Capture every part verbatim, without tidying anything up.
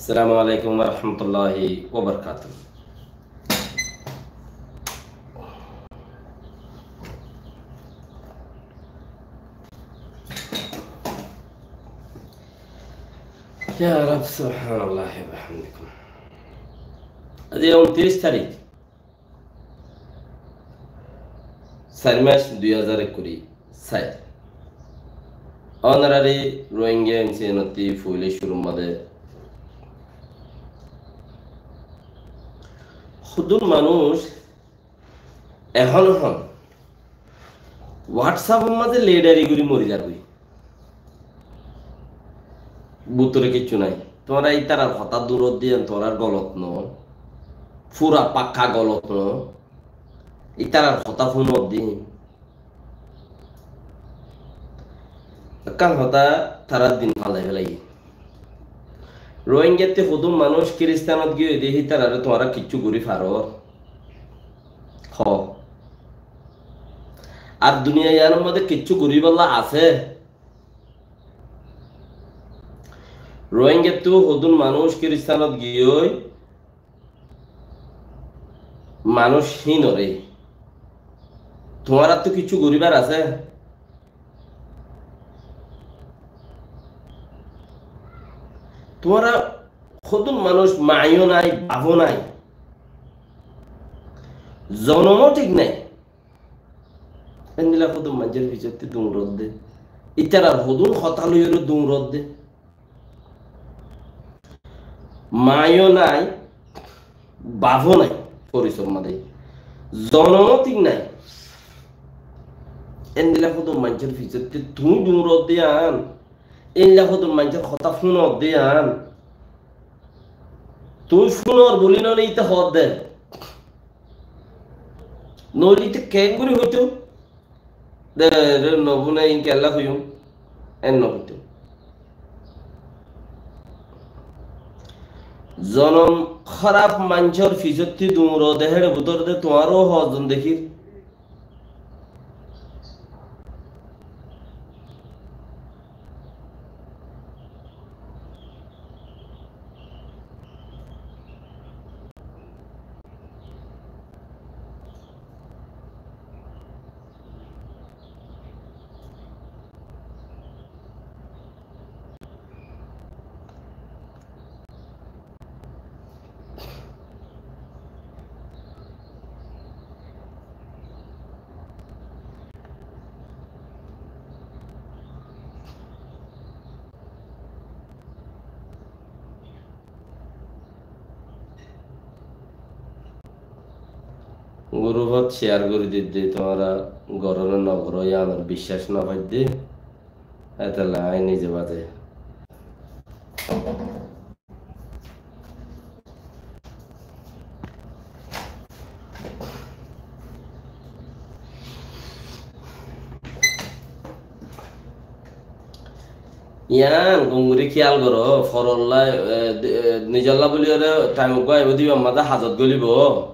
Assalamu alaikum warahmatullahi wabarakatuh. Ya Rab, subhanallah wa bihamdikum. Aijja untiríc tarík, sair mac, dui házar ekkuri sair. Ónorari Rohingya M C N ottú foila cúrur mazé hodún manúic ehón ehón WhatsApp or mazé leçari gorí mori zargói. Bútore kiccú nai. Tuáñra ítarar hotá dúrot diyan, tuáñrar golot no. Fura pakka golot no. Ítarar hotá fúnot diyan. Ekkán hotá tará din falai félaiye. Rohingyattú hodún manúic Kiristanot giyói de, hítarare tuáñra kiccú gorí faró. Hó. Ar duniya iyanor modde kiccú goríbolla asé. Rohingyattú hodún manúic Kiristanot giyói, manúic hínoré. Tuáñrattú kiccú goríbar asé? Tuáñra hodún manúic maiyó nai, bafó nai, zonomó thík nai. Endilla hodún maincór fisótti duñrot de. Ítarar hodún hotá loiyóre duñrot de. Maiyó nai, bafó nai, forisor mazé. Zonomó thík nai. Endilla hodún maincór fisótti tuñí duñrot de yián. Endilla hodún maincór hotá fúnot de yián. Tuñí fúnor buli noóile íte hoódde. Noóile íte keéngorí hoitó? De, re, no fúne, ín kiyólla hoiyúm? En no hoitó. Zonom hóraf maincór fisótti duñrot de héçe bútore de tuáñró hoó zon dekír. Gurufot share gorí didde, tuáñra goró né no goró, yíanor biccác no faidde, étolla aññí nize bade. Yián gom gorí kiyal goró, forolla, e, de, e, nizolla buli goré, time uggwá aibó de, ibár mazé hazot golibo.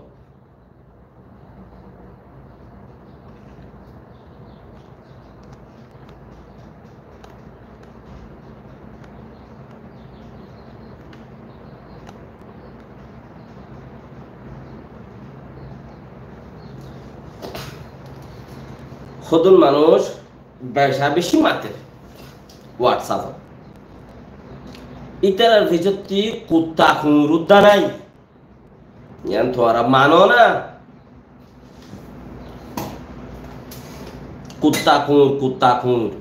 Hodún manúic beca beci mater WhatsApp-ot. Ítarar fisótti kutta kuñur udda nai. Yián tuáñra mano na? Kutta kuñur, kutta kuñur.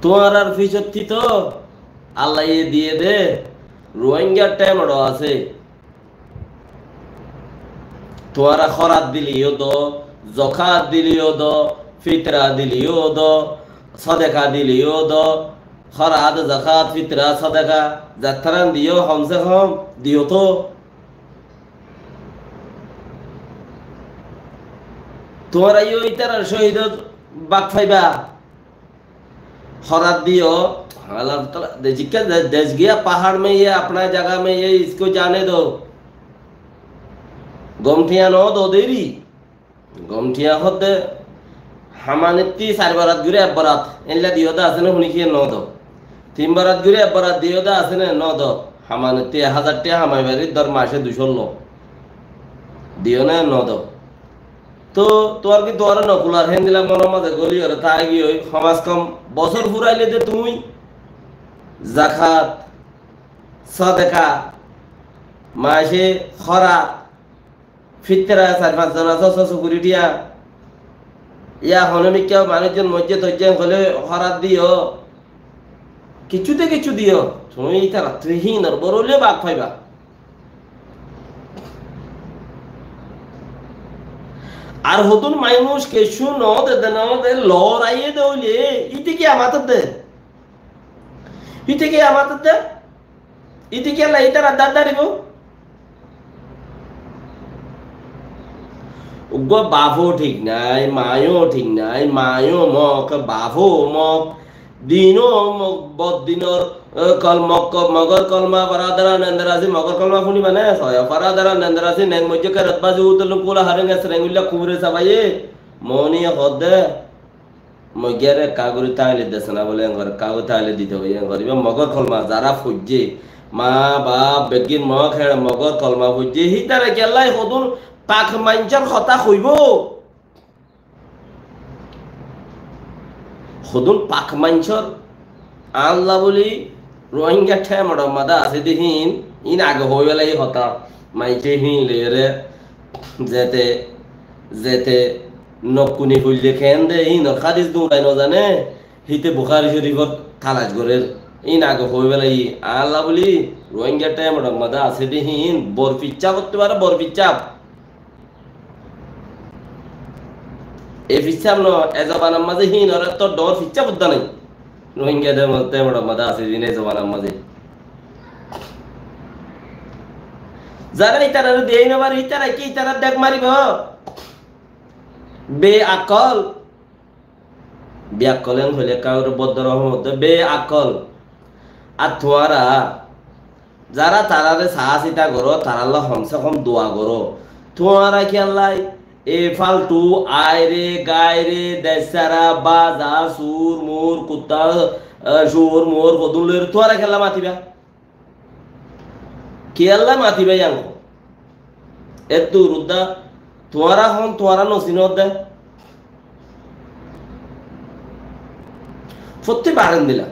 Tuáñrar fisótti to Allaye diye de, Rohingya temor asé. Tuáñra hórat dileyó do, zokát dileyó do, fitra dileyó do, sodeka dileyó do, hórat, zokát, fitra, sodeka, zettarán diyó, hom se hom diyó to. Tuáñra yó ítarar cóhidot bák faiba. Hórat diyó, Allah Taala, de, jikka de, dec giya pahar mein ye, apna jaga mein ye, isko jane do. Gom thiañ no do deri. Gom thiañ hoó de, hamanittí sair barat gori ek barat, eilla diyó de asé né, huni kiyé no do. Tin borat gorí ek borat diyó de asé né, no do. Hamanottú ek házar tiañ hamai farir dór, mace ducó lo. Diyó né, no do. Tóu tuáñr ki tuáñre no kular, héndilla monor mazé góli goré táki ói, hom az hom bosór furailé de tuñí zakat, sodaka, mace hórat, fitra, sair fañs zon asó, só só kuri tiañ. Yá honó mikká manúic zon moijjé toijjé hoilé hórat diyó. Kiccú de kiccú diyó. Tuñí ítarattú híinor boroulé bak faiba. Ar hodún manúic kiccú no de, de no de, loraiyé de óile, íte kiyá mator de? Íte kiyá mator de? Íte kiyólla ítarar dad daribó? Uggúa bafó thík nái, maiyó thík nái, maiyó mok, bafó mok, dinó mok, boddinor, e, kol-, mok-, mogor kolma, fora dara nendera así, mogor kolma fúniba né, soya fora dara nendera así, neng moijjé kerot bazi, utollum kula haring es, renguilla kubure sabaiyé, moniye hodde. Moigiyaré ekká gorí táile dese na bóle, engori ekká gorí táile dito óiye, engori. Ibá mogor kolma zará foijjé, ma, baf, beggín mok héçe mogor kolma foijjé, hítara kiyólla hodún pak maincór hotá hoibó? Hodún pak maincór añálla bóli Rohingya thémodor mazé asé de híin, híin age hoói félaiye hotá. Maincé híin loiyóre zete, zete nokkuni foille keén de, híinor hádis duñrai nozané, híte Bukári Córifor talac gorér. Híin age hoói félaiye, añálla bóli Rohingya thémodor mazé asé de híin, bor ficcá gottó fare, bor ficcá. E ficcá no, e zobanor mazé híinor etó dhoóñr ficcá uddá nái. Rohingya de mo-, thémodor mazé asé de híin e zobanor mazé. Zará ítarare diyai no fare, ítara ki ítarar dek maribo? Beakkol. Beakkol en hoilé ekká gorí boddo rohom de, beakkol. Ar tuáñra zará tarare saá sita goró, tarálla hom se hom dua goró. Tuáñra kiyólla e faltu aire gaire dec sára baza sur mur kutta, e, sur mur hodún loiyóre tuáñra kiyólla matiba? Kiyólla matiba yían hoó? Eddur uddá tuáñra hon, tuáñra no sinó de. Fottí barendilla.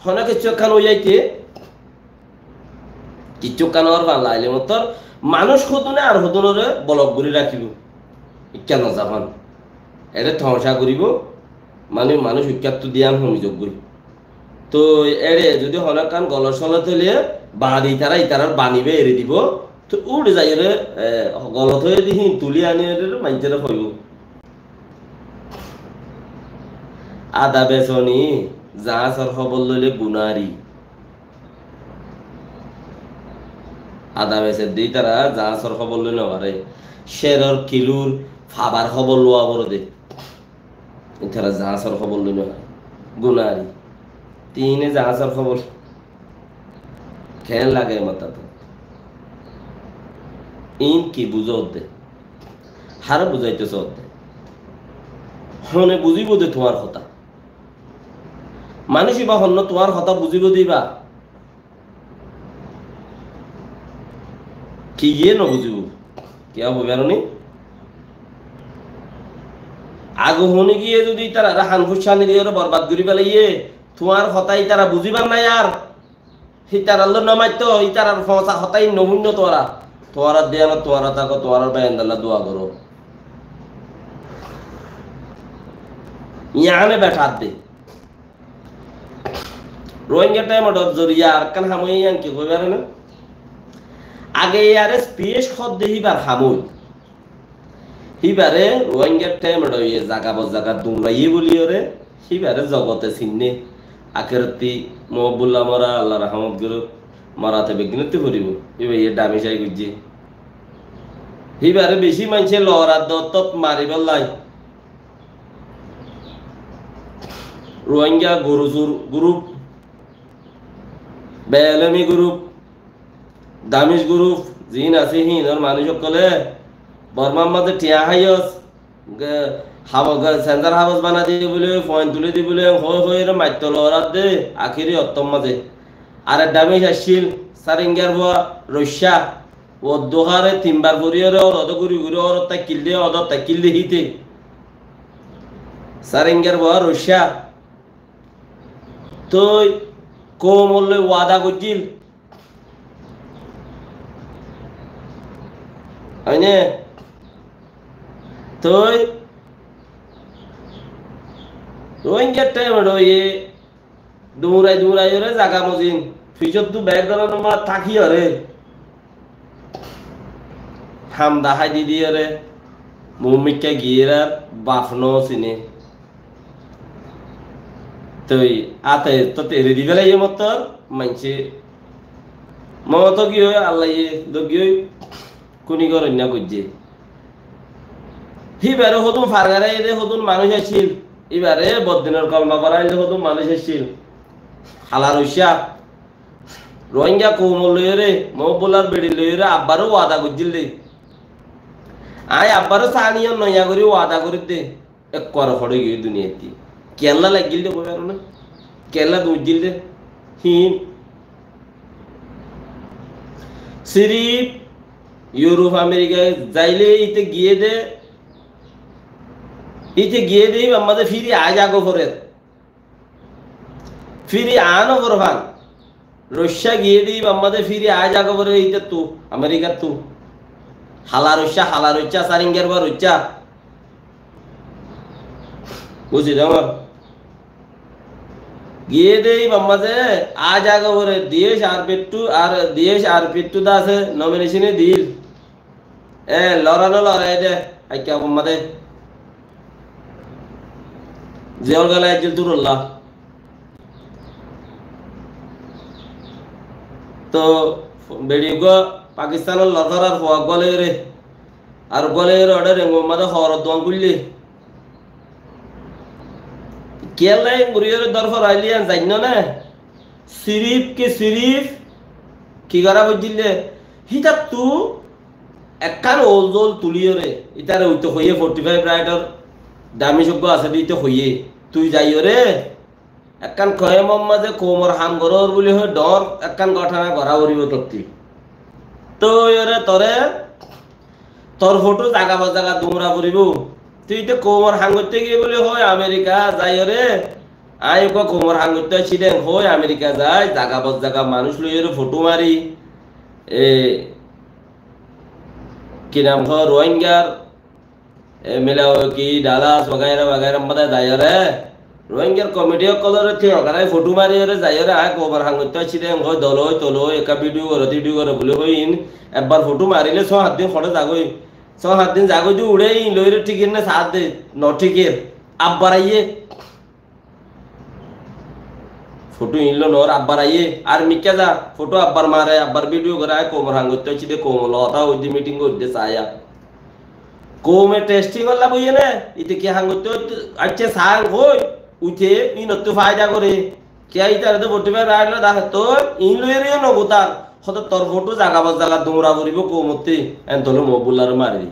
Hone kiccú ekkán ói zaite, kiccú ekkán ór fán laile mottor manúic hodúne ar hodúnore bolok gorí rakíbo. Ikká no zafán. Ere tomacá goríbo, mani manúic ukkáttu diyan homi zoggói. Toi ere zodi hono ekkán golot solot óile, baade itara itarar banibe eri dibo. Toi uçi zaiyore, e, golot óiye de híin tuli ani ere maincóre hoibo. Ada besoni, zañsor hóbor loile gunari. Ada besedde itara zañsor hóbor loi no fare. Ceror kilur fabar hóbor lowa fore de. Itara zañsor hóbor loi no fare. Gunari. Tine zañsor hóbor. Keén lage matato? In ki buzó de? Hare buzaito só de? Hone buzibo de tuáñr hotá? Manúic iba honno tuáñr hotá buzibo de iba? Kiyé no buzibo? Kiyá hoi faro ni? Age hone giyé zodi itarare han fuccani diyore borbad gori felaiye, tuáñr hotá itara buzibar nai ar. Itaralloi no maitto, itarar foñsa hotá in no funno tuáñra. Tuáñrar diyanot tuáñra táko, tuáñrar báiyandalla dua goro. Yiáne betar de. Rohingya Time Out or zoriya arekkán ham óiye, yián ki hoi fare na? Age iyare spesh hodde híbar ham ói. Híbare Rohingya Time Out oye zaga bo zaga dumraiye buliyore, híbare zogote sinne. Akerotti Mohibullah mora, Allah rahamot gorouk, morate begginotti foribo. Híba iye dami cai goijje. Híbare beci maince lorar dottot mariballai. Rohingya guru zur group, Belomi group, Damish group, ziín asé híinor manúic ókkole Bormar mazé thiañ háiyos, ge-, Hábos, sensor hábos banai diye buli, foin tuli diye buli, hoi hoi ere maitto lorar de, akéri ottór mazé. Ar ek damic accíl, Saringar fua, Roiccá, uddúhare tin bar fori ere, or odó guri guri, or ottá kil de, odó ottá kil de híte. Saringar fua, Roiccá. Toi koumor loi wada goijjíl. Óine? Toi Rohingyar time ot óiye duñrai duñrai ore zaga mozin. Fisottu bek dóronor mazé táki ore. Ham dahái di di ore. Mumikka giyé ar baf no sine. Toi áte to eri di félaiye mottor maincé. Moto giyói Allaye do giyói kuni goróinna goijjé. Híbare hodún fargara ede hodún manúic accíl. Íbare boddinor kolma forailde hodún manúic accíl. Hala Roiccá. Rohingya koumor loiyóre, Mohibullar beçir loiyóre abbaro wada goijjíl de. Aññí abbaro sániyo noiya gorí wada gorí de. Ekkuare hoçé giyói duniyaittí. Kiyólla laiggíl de hoi faro né? Kiyólla duñijjíl de? Híin. Sirif Europe, America zaile íte giyé de, íte giyé de íbar mazé firi aái zagói forer. Firi aá no forfán. Roiccá giyé de íbar mazé firi aái zagói forer ítattú, Amerikattú. Hala Roiccá, hala Roiccá, Saringar fua Roiccá. Buzí dóngor. Giyé de íbar mazé aá zagói forer, D H R P ttú, ar D H R P ttú de asé, nomination e dil. E, lora no lora de, haikka bomma de. Ziyol gela ejjil turolla. To, beçi uggúa Pakistanor lorfar ar fua uggúa loiyóre. Ar uggúa loiyóre oçé rengu bomma de hoor duan gúille. Kiyólla en guriyóre dór forailí en zainno né? Sirif ki sirif ki gorá foijjíl de? Hítattú ekkán oul zoul tulíyore, ítare uite hoiyé forty five right or damage uggúa asé de íte hoiyé. Tui zaiyore, ekkán koyemor mazé koumor ham gorór buli hoi dhoóñr ekkán góthona gorá foribó tottí. Toi ore tore Tor fothú zaga ba zaga duñra foribó. Tui íte koumor ham goittó giyé buli hoi Amerika zaiyóre, aññí uggúa koumor ham goittó aiccí de hoi Amerika zai, zaga ba zaga manúic loiyóre fothú mari, e, ki nam hó, Rohingyar, e, Milwaukee, Dallas, wagaira wagaira mazé zaiyóre, Rohingyar komiti ókkolóre tui okarái fothú mariyóre zaiyóre, aññí koumor ham goittó aiccí de, hoi dol ói, tol ói, ekká bidiyo goró, tidiyo goró buli hoi, in ebbar fothú marilé só hát din hoçé zagói, só hát din zagói de uçé, in loiyóre thíkir né saá de, no thíkir. Abbar aiyé. Fothú in loi noór, abbar aiyé. Ar mikká za, fothú abbar mare, abbar bidiyo goré, aññí koumor ham goittó aiccí de, koumor loi hotá hoidde, miting goiddé, saá. Koume testing olla boiyé né, íte ki ham goittó aiccé saá hoi, uite ínottú faida goré. Kiyá ítare to forty five right loi dakettó, in loiyóre yó no gutar. Hoto tor fothú zaga ba zaga duñra foribó koumottí, en tole Mohibullaré mari di.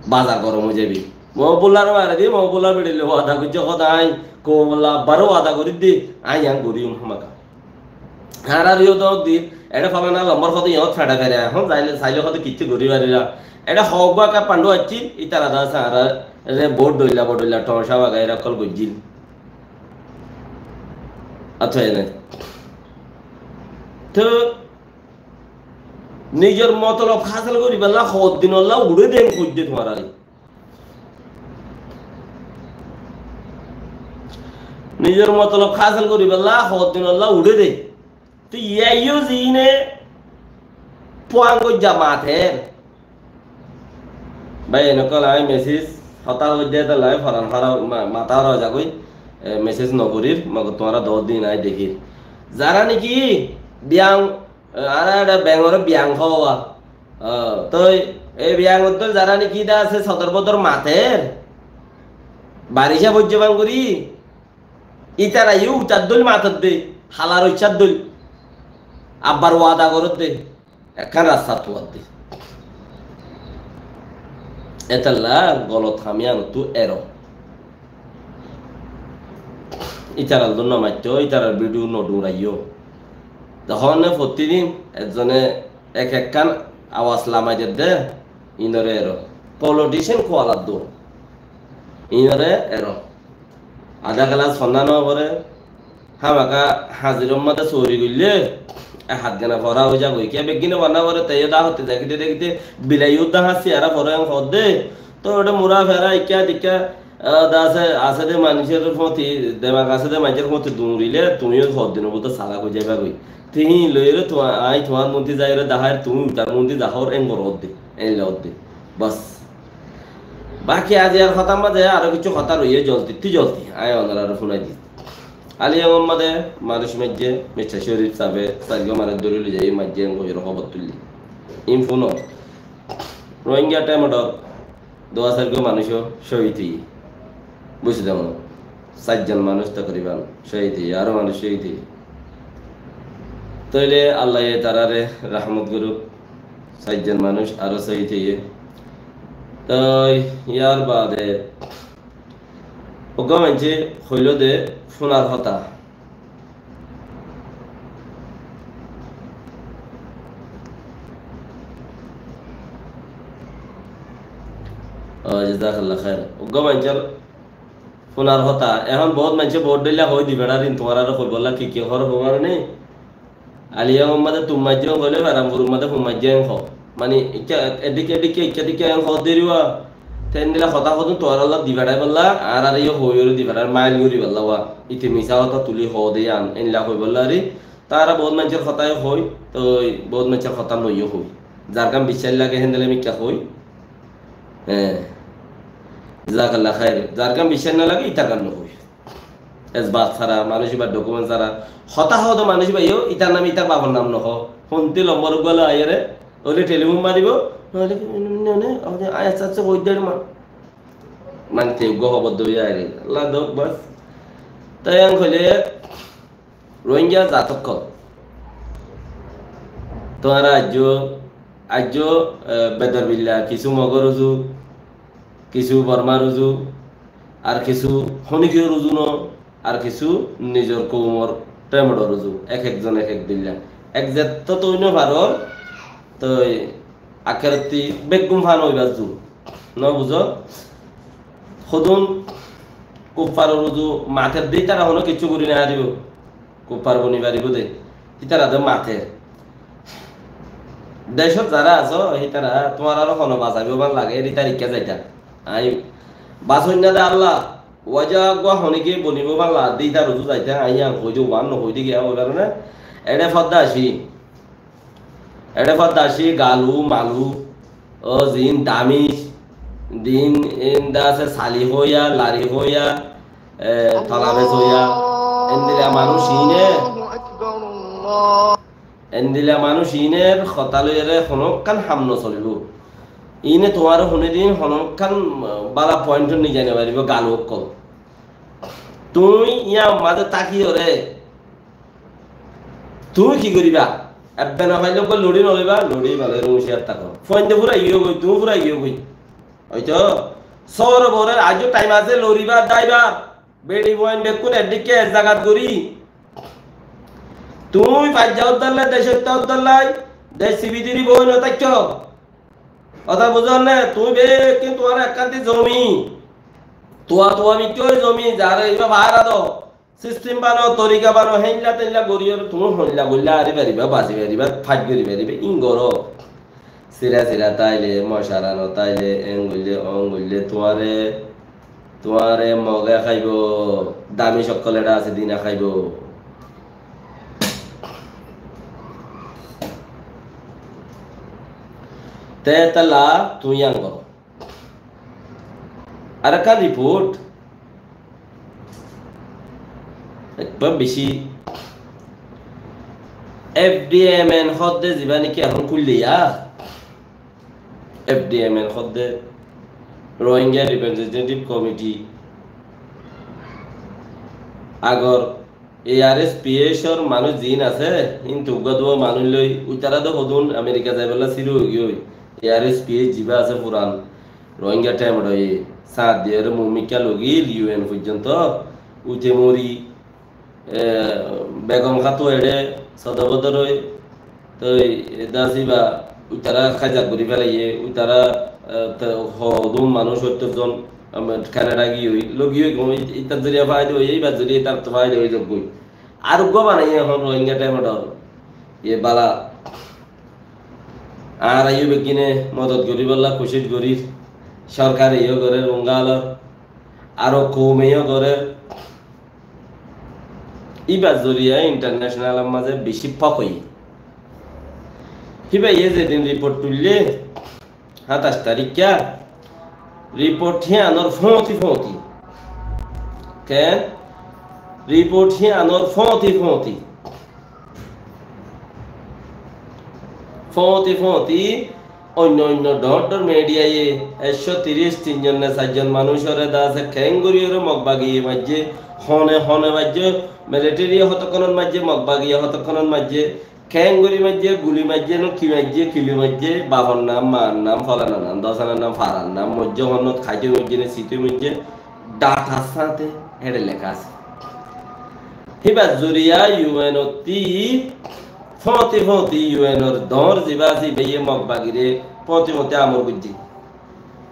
Bazar gorom ói zaibi. Mohibullaré mari di, Mohibullar beçi loi wada goijjé, hoto aññí koumolla abbaré wada gorí di, aññí yián gorí yum hámaka. Añárar yó dók dir, eçé falana lombor hoto yót feçe fere, ehón zaile, saile hoto kiccú gorí farira. Eçé hok ba ka pandu accíl, ítara da asé añárare bóut dhoilla, bóut dhoilla, thomacá wagaira ókkol goijjíl. Ato ene. To nizor motolob hásil goríballa hoddinolla uçé de hoidde tuáñrare. Nizor motolob hásil goríballa hoddinolla uçé de. To iyá yó ziíne puang goijja mater. Bái, enokkol aññí meséj hotá hoidde tolla aññí foran fara ma-, matá fara zagói, e, meséj nogorír, mogor tuáñra doc din aññí dekír. Zará niki biang, e, añára eçé bengoré biang hoówa. E, toi e biang oddól zará niki dá asé sodor bodor mater, baricá foijjé bang gorí, ítara yó utar dóil matar de, hala roiccár dóil, abbar wada gorér de. Ekkán rasta tuwar de. Étalla golot ham yíanottú eró. Ítarar dóilla no maitto, ítarar bídiyo no dhuñraiyó. Zehón ne fottí din ezzone ek ekkán awas lamai dedde, iínoré eró. Politician kualar dóilla, iínoré eró. Adá kelas fonná no foré, hámaka hazir ómmade sóri goillé, e hát gana fora ói zagói. Kiyá beggúne fonná foré, te yó dá hotte dekíte dekíte, bilai yó dá hássi, ara fora en hoó de. Tói óde mura fera, ikká dikká, ah, dá asé, asé de manúicor fóti, demak asé de manúicor fóti duñrile, tuñí yó hoddin óbodda salak ói zaibagói. Te híin loiyóre tuá-, añí tuáñr mundi zaiyóre daháir, tuñí utar mundi zahór, en goródde, en loódde. Bas. Baki aijjar hotár mazé aró kessú hotá roiyé, zoldittú zoldi añí onoráre fúnai di. Aliyangor mazé manúic maijjé, Mirza Shorif sábe sairgúa manúic dóri loi zaiyóre maijjé, en hoiyóre hóbor tuillé. Iín fúno. Rohingya Temodor dua sairgúa manúic cóhid óiye. Buijjó de mone? Sair zon manúic tokriban cóhid óiye, aró manúic cóhid óiye. Tóile Allaye tarare rahmot goruk. Sair zon manúic aró cóhid óiye. Toi yar baade uggúa maincé hoiló de fúnar hotá. Ó, jazakallah khair. Uggúa maincór fúnar hotá. Ehón bout maincé bout dóilla hoi di beçarin, tuáñrare hoibolla ki ki hor hobar ni? Aliyangor mazé tum maijjé en hoilé, Beramfuror mazé fum maijjé en hoó. Mani, ikká, edikká, edikká, ikká, edikká en hoó deriwa. Te endilla hotá hodún tuáñralla di beçaibolla, añárare yó hoiyóre di beçair, mail goríbolla wa. Ite misá hotá tuli hoó de yián, endilla hoibolla ari. Tará bout maincór hotá yó hoi, toi bout maincór hotá no yó hoi. Zargán biccác lage, héndilla mikká hoi. Hé. Jazakallah khair. Zargán biccác no lage, itargán no hoi. Esbat sára, manúic ibar dokument sára. Hotá hoó de manúic iba yó, itar nam, itar bafor nam no hoó. Honti lombor uggúa loi aiyóre, óile telifon maribo, noóile ki, ne, ne, ne, añí acca, acca, hoi de ma. Mani te uggúa hóbor dóri aiyóre. Allah dók bas. Toi en hoilé, Rohingya zat ókkol. Tuáñra aijjó, aijjó, e, Bedor Billa, kissú Mogor uzu, kissú Bormar uzu, ar kissú Honikiyor uzu no, ar kissú nizor koumor Temodor uzu, ek ekzon ek ek dilla. Ek zettót ói no faror, toi akkerotti beggún fán óibar zu. No buzó? Hodún kuffaror uzu mater de, ítara hono kessú gorí no faribó. Kuffar boni faribó de. Ítara de mater. Decót zará asó, ítara tuáñrare hono basaibó fán lage, ítara ikká zaita. Añí basoinna de Allah, waja uggúa honiki bonibo fán lage de, ítar uzu zaita, añí yián hoi de, uán no hoi de, kiyá hoi faro na? Eçé fodda ací. Eçé fodda ací, galu, malu, ó zin, damic, din, inda asé, sali hoiya, lari hoiya, e, tolabes hoiya, endilla manúic iíne, endilla manúic iíner hotá loiyóre honókkan ham no solibó. Iíne tuáñre honódin honókkan bála point nizai no faribó, galu ókkol. Tuñí yían mazé tákiyóre tuñí ki goríba? Ebbe no faile uggúa lori no loiba, lori bála gorí hucíyar táko. Fuain de fúrai giyói, tuñí fúrai giyói. Óito, sóor bóre aijjó thaim asé, loriba, daiba. Beçi fuain bekkún eddikká ek zagat gorí. Tuñí faijja uddar lai, dec oitta uddar lai, dec sibidiri boi no táikko. Hotá buzón né? Tuñí bekkún tuáñra ekkán di zomi. Tuwa tuwa mikká ói zomi, zaré ibá fára do. Sistem bano, torika bano, héinla téinla goríyore tuñí hoilla goilla ari faribá, basi faribá, fáit gorí faribá, ín goró. Sira sira táile, mocara no táile, en goille, on goille, tuáñre, tuáñre moge háibo, dami cokkoled asé dina háibo. Te tala tuñí yián goró. Arekkán riport, ekbar beci F D M N hoódde zibá niki ehón kúille yá, F D M N hoódde Rohingya Representative Committee, agor A R S P H or manúic ziín asé, híntu uggúa duwa manúic loi, uitará de hodún Amerika zaibálla círu óigiyoi. A R S P H zibá asé furan, Rohingya temedóye sáñt diyóre mumikká logil U N foijjonto uite mori, e, Begom Khatu eçé sodor bodor ói, toi e dasi ba uitara hajak gori félaiye, uitara, e, te hodún manúic sóttor zon, am, Canada giyói, logiyói, gom, it-, itar zoriya faida óiye, ibar zoriya itar to faida ói zaggói. Ar uggwá banaiye ehón Rohingya temedór. Ye bala. Añára yó beggúne modot goríbolla kucíc gorír. Sorkare yó gorér, ungalor. Aró koume yó gorér. Íbar zoriya international or mazé bicí fók óiye. Híbaye zedin report tuille, háñtaic taríkka, report híyanor fóñti fóñti. Ken? Report híyanor fóñti fóñti. Fóñti fóñti oinno oinno dhoóñr dhoóñr mediaye ekcó tiríc tin zon ne sair zon manúicoré dase keéngoríyoré Mog bagiye maijjé, hone hone maijjé, militariye hotokkónot maijjé, Mog bagiye hotokkónot maijjé, keéngorí maijjé, guli maijjé, no ki maijjé, kili maijjé, bafor nam, maar nam, folana nam, dosana nam, farar nam, moijjé honnot, kaitoi moijjé ne sitoi moijjé, data sáñte héçe leká asé. Híbar zoriya U N ottí fóñti fóñti U N or dhoóñr ziba asé, íbaye Mog bagiré fóñti fóñti amor goijjé.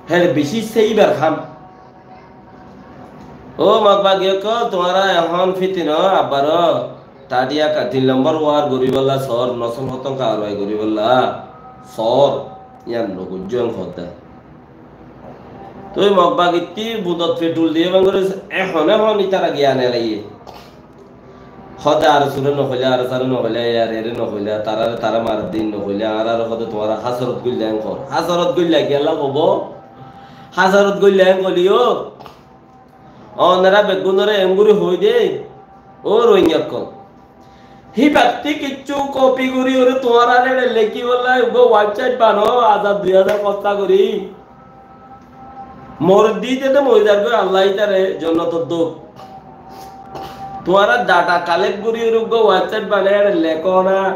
Hér bicí sé íbar ham. Ó Mog bagi ókkol, tuáñra ehón fitino abbaró tadiya ka tin lombor war goríbolla sóor, nosol hótom karwai goríbolla sóor, yían nogoijjó en hoódde. Tui Mog bagittí budot fetul diyé bangoré ehón ehón ítara giyan elaiye. Hóde ar sure nohoilá, ar sare nohoilá, ar ere nohoilá, tarare tara maredde nohoilá, añárare hóde tuáñra hásorot goillá en hoór. Hásorot goillá kiyólla hoibó? Hásorot goillá en hoilé yó, onorá beggúnore engori hoóide, ó Rohingya ókkol. Híbattí kiccú kopi goríyoré tuáñrare lekíbolla uggwá website bano, házar dui házar hottá gorí. Mori dite de mori zargói, Allah ítare jonnotot douk. Tuáñra data collect gorí uggwá website banai eçe lekó na.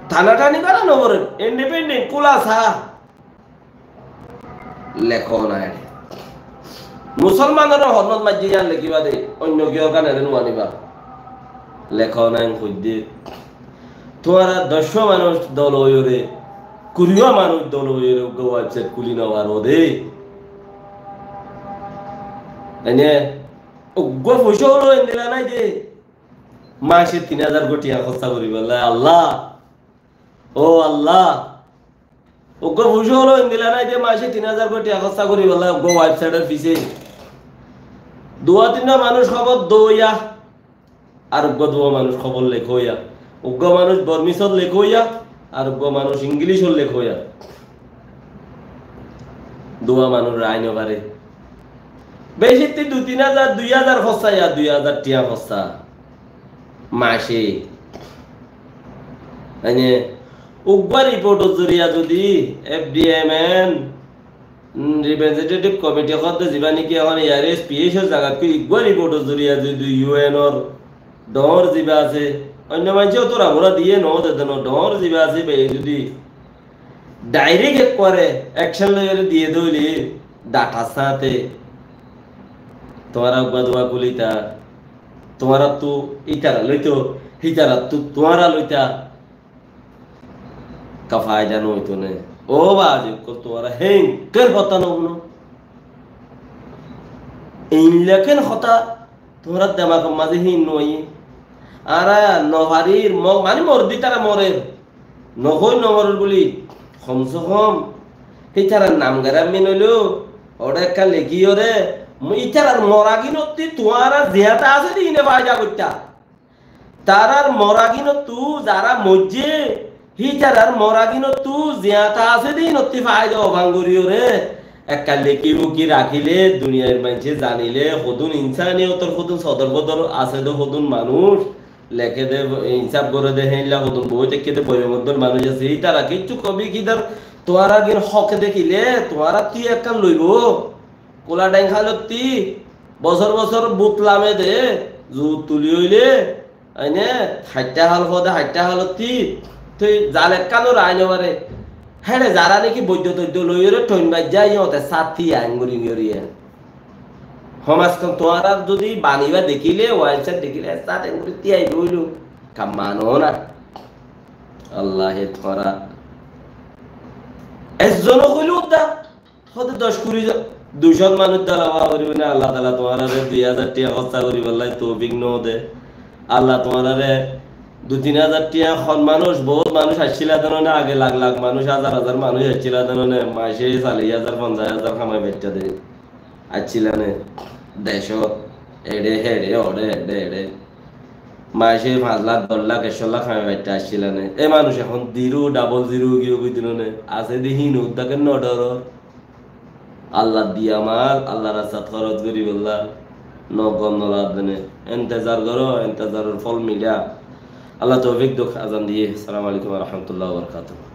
Tanatani gorá noforer, independent, kúlasa. Lekó na eçe. Musolmanore honnot maijjé yían lekíba de, oinno kiyór gán ere nuaniba. Lekó na en hoidde. Tuáñra doccwá manúic dol óiyoré, kuriyá manúic dol óiyoré uggwá website kúli nofaró de. Ene uggwá foicá ólo endilla nái de. Mace tin házar gó tiya hóssa goríbolla, Allah. Ó Allah. Uggwá foicá ólo endilla nái de mace tin házar gó tiya hóssa goríbolla uggwá website or fisé. Duwá tinwá manúic hóbor doiya. Ar uggwá duwá manúic hóbor lekóiya. Uggwá manúic Bormisot lekóiya, ar uggwá manúic Ingilícot lekóiya. Duwá manúic rai nofaré. Becittí dui tin házar, dui házar hóssa ya, dui házar tiya hóssa. Mace. Mane, uggwá riportor zoriya zodi F D M N, mm, representative committee hoódde ziba niki ehón A R S P H or zagattú uggwá riportor zoriya zodi U N or dhoóñr ziba asé, oinno maincé ó tora mora diyé no de, de no, dhoóñr ziba asé, íbaye zodi direct ekkuare action loiyóre diyé de óile, data sáñte tuáñra uggwá duwá kúlita, tuáñrattú ítara loito, hítarattú tuáñra loita. Ka faida no óito né? Ó bazi ókkol, tuáñra héen ken hotá no fúno? Éilla ken hotá tuáñrar demakor mazé héen no aiyé? Añára no farir, mo-, mani mor de ítara morer. No hoi no morer buli. Hom se hom ítarar nam garam min óilo, óre ekka lekíyore, mo-, ítarar moraginottí tuáñra ziyañta asé de íne faida goittá. Tarár moraginottú zará moijjé, hítarár moraginottú ziyañta asé de ínottí faida ofán goríyoré, ekká lekí bukí rakíle, duniyair maincé zanilé, hodún insaniyotor hodún sodor bodor asé de hodún manúic, leké de, insáf goré de héilla hodún boói táikke de boiyom oddúr manúic asé, ítara kiccú kobí ki dor, tuáñragin hók dekíle, tuáñrattú ekkán loibó. Kula Dhaing hálottí bosór bosór but lame de, zut tuli óile, aine, haiththá hál fode, haiththá hálottí, tui zalekkánor aine bare. Héçe zará niki boiddo toiddo loiyóre thoin baijjá, yóte sat tíya enguri enguri. Homaskon tuáñrar zodi baniba dekíle, website dekíle, sat enguri tíya boilo. Kam mano na. Allaye tuáñra. Ezzone hoilo dá. Hóde doc kuri zon, duicót manúic dala wá goríbo né, Allah taala tuáñrare dui házar tiya hóssa goríbolla toufik no de. Allah tuáñrare dui tin házar tiya hon manúic, bout manúic aiccíla de no né, age lak lak manúic, házar házar manúic aiccíla de no né, mace callic házar, fonzaic házar hamai baitta de aiccíla né. Decót eçe heçe, oçe eçe eçe. Mace fañs lak, doc lak, ekcó lak hamai baitta aiccíla né. E manúic ehón zero, double zero giyó goi de no né. Asé de híin udda ke no dhoror. Allah diya mal, Allah rastat hóros goríbolla no gom no lagedde né. Entezar goró, entezaror fol milá. Allah toufik douk, azan diyé. Assalamu alaikum wa rahmatullahi wa barakatuhu.